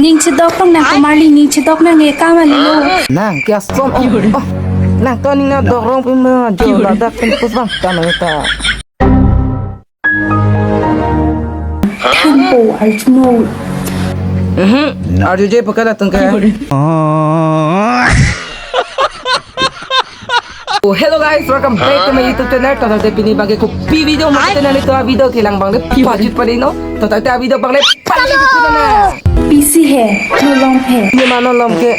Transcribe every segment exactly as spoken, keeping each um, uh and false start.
Ning chedok nang, nang komarli ning chedok nang, e kam alilo. Nang ke ason ong. Oh, nang to ning nangdok rong pima jo ladak pen pusbang ta nang ta. Thanpo arjuno. Mhm. Arjuje pakala tungke. Oh, hello guys, welcome back to my YouTube channel. Total te pini bagi kopi video ma channel itu video kelang bang le pajut padi no. Total te video bang le pajut padi na. Pisi he, nolom he. Ni ma nolom ke.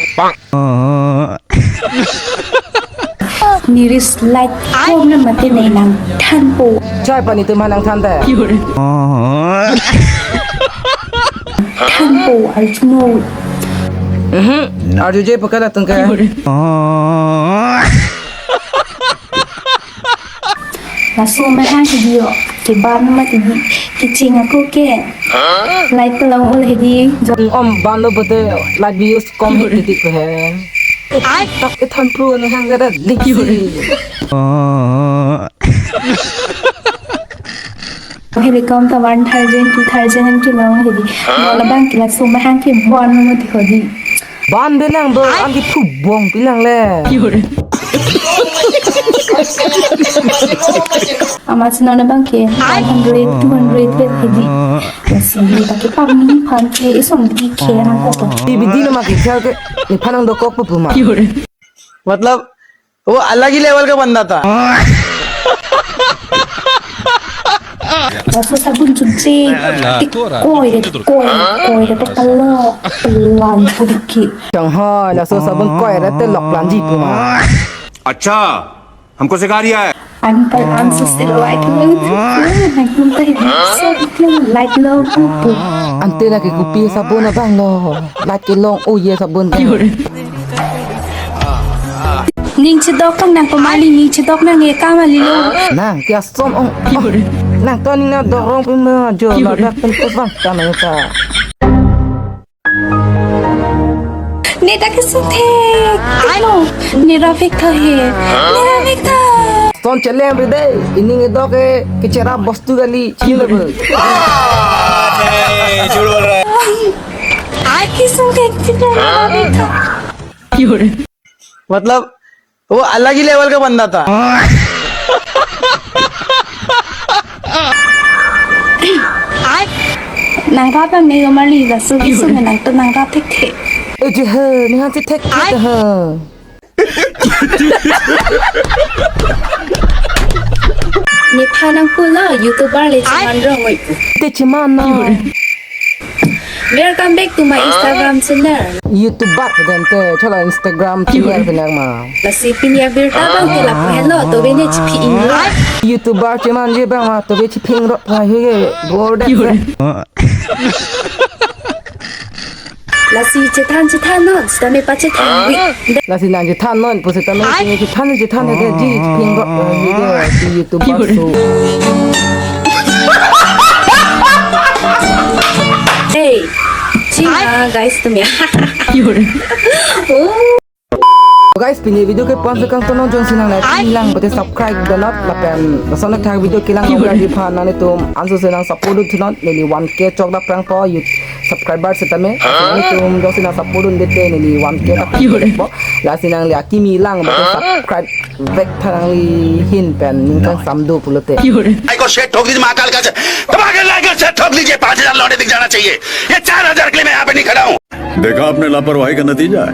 Niris like kom na mate ne nangthanpo. Chai pani tu ma nangthan ta. Thanpo arjuno. Mhm. Arjuje pakala tungke. Laso mahang hedi yo. Keban mati di. Kecheng ako ke. Light pelong ul hedi. Om ban lo bote light bi use kom hedi ti ko he. Ai tak e thanpo ne hang gada diksi. Hedi kom ta one thousand, two thousand an kelong hedi. Bola bang ke laso mahang kebon mati hedi. Ban benang bo, an ke phubong pilang le. Amat sino na bang ke one hundred, two hundred bet hedi. Lasi ni bang ke pang ni phan ke isong di ke rang ko. Di bidi na ma ke khel ke ni phan nangdokok pu pu ma. मतलब वो अलग ही लेवल का बंदा था। Laso sabun chunche tik koi re, koi re, koi re, to palo pelan pudiki. Chang ha, laso sabun koi re te lok lanji pu ma. अच्छा, हमको सिखा रिया है। Ang pal ang so still light lo. Ang pun ta hi so still light lo pu. Ante na ke kopi sabun abang lo. Light kelong o ye sabun ke. Ning chedok nang, nang komarli ning chedok nang, e kam alilo. Nang ke ason ong. Oh, nang to ning nangdok rong pima jo ladak pen pusbang ta nang ta. Ne ta kesung thek. Ai lo. Ne ra phek tha he. Ne ra phek tha. Son chelem re de. Ining edok ke kechera bostu kali. Chile bo. नहीं, झूठ बोल रहा है। Ai kesung thek, ne ra phek tha. मतलब वो अलग ही लेवल का बंदा था। Ai. Nang rap ne komarli laso kesung nang to nang rap thekthe. Eje he, ning han si thekthe he. Nephan nangpulo YouTuber le cheman rong oi pu. Te cheman no. Welcome back to my Instagram channel. YouTuber dan te chola Instagram channel pinang ma. Lasi pini abirta bang ke lapu helo, to bene chiphi ing lo. YouTuber cheman je bang ma, to be chiphi ing rot pa he ye. Bor de. Lasi chethan chethan non, sitame pachethan wi. Lasi nang chethan non, pusitame chethan chethan ke ji ping rot, eh, ji ke si YouTuber so. Hey, china guys tumya. Oh. Guys, pini video ke pon sekang tono jongsi nang like lang pate subscribe donot lapen lason thak video kelang lagi phan nanglitum anso se nang support dun thunot neli one K chok dak prang po YouTube subscriber sitame. Nanglitum jongsi nang support dun dete neli one K dak prang po. Lasi nangli akimi lang pate subscribe vek tha nangli hin pen ningkan samdo pulote. भाई को शेर ठोक दीजिए महाकाल का, दबा के लाइक और शेर ठोक दीजिए। पाँच हजार लौंडे दिख जाना चाहिए। ये चार हजार के लिए मैं यहाँ पे नहीं खड़ा हूँ। देखा आपने लापरवाही का नतीजा है।